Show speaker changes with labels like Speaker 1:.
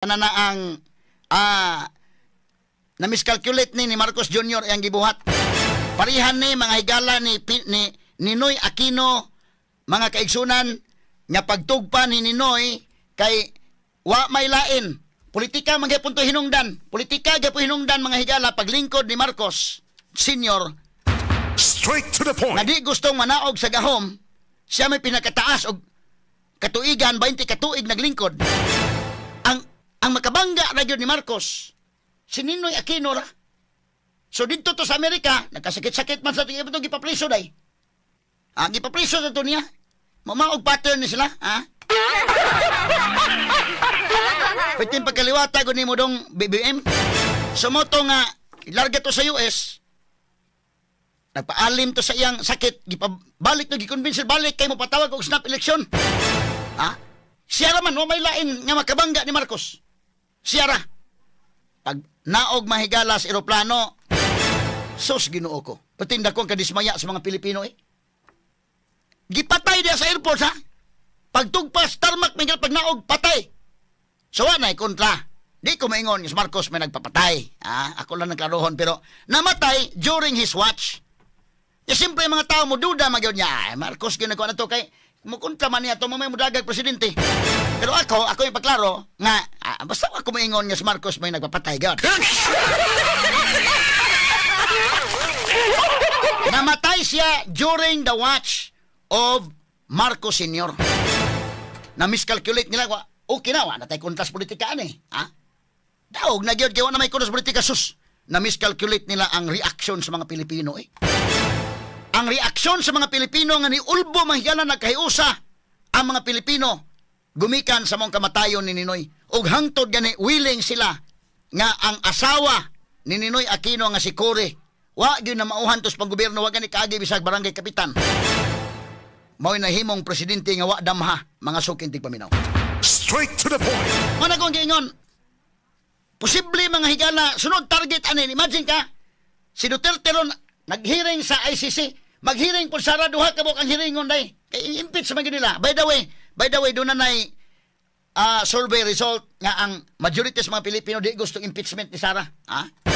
Speaker 1: Na na ang na miscalculate ni Marcos Jr. ang gibuhat. Parihan ni, mga higala, ni Ninoy Aquino, mga kaigsunan, nga pagtugpa ni Ninoy kay wa may lain. Politika man gyapon to hinungdan. Politika gyapon hinungdan, mga higala, paglingkod ni Marcos Senior
Speaker 2: Straight to the point.
Speaker 1: Nga di gustong manaog sa gahom, siya may pinakataas og katuigan, 20 katuig naglingkod. Ang makabangga ra gyud ni Marcos, si Ninoy Aquino ra. So didto to sa Amerika, nagkasakit-sakit man sa ito, gipapriso day. Ah, gipapriso sa to niya. Mamaog pattern ni sila, ha? Pwede pagkaliwata ko ni mo dong BBM. Sumoto nga, ilarga to sa US, nagpaalim to sa iyang sakit, gipabalik to, gikonvince, balik kay mo patawag og snap election. Ha? Siya ra man, wa may lain nga makabangga ni Marcos. Siya ra. Pag naog, mahigala, sa eroplano, sus, Ginoo ko. Patinda ko ang kadismaya sa mga Pilipino eh. Gipatay diya sa airport, ha? Pagtugpas, tarmac, may pag naog, patay. So, wa na kontra. Di ko maingon si Marcos may nagpapatay. Ha? Ako lang nagklarohon. Pero namatay during his watch. Ya, siyempre, mga tao mo duda magyud niya. Ay, Marcos ginagawa na to kay mukontra man niya to mamay mudagag presidente. Pero ako yung pagklaro nga basta ako maingon nga si Marcos may nagpapatay god. Namatay siya during the watch of Marcos Sr. Na miscalculate nila wa okay na wa natay kontras politika ani, ha? Daog na gyud kay wa na may kontras politika, sus. Na miscalculate nila ang reaction sa mga Pilipino eh. Ang reaksyon sa mga Pilipino nga ni Ulbo mahigala, nagkahiusa ang mga Pilipino gumikan sa mong kamatayon ni Ninoy. Ug hangtod gani willing sila nga ang asawa ni Ninoy Aquino nga si Cory wa gyud na mauhan tos panggobyerno, wa gani kaagi bisag barangay kapitan. Mao'y nahimong presidente nga wa damha, mga suking tigpaminaw.
Speaker 2: Straight to the point.
Speaker 1: Mana kong giingon, posible, mga higala, sunod target anin, imagine ka, si Duterte ron naghearing sa ICC, maghearing po Sara, duha ka ang hearingon day. Kay impeach man gyud nila. By the way, doon na nay survey result nga ang majority sa mga Pilipino di gustong impeachment ni Sara. Ha?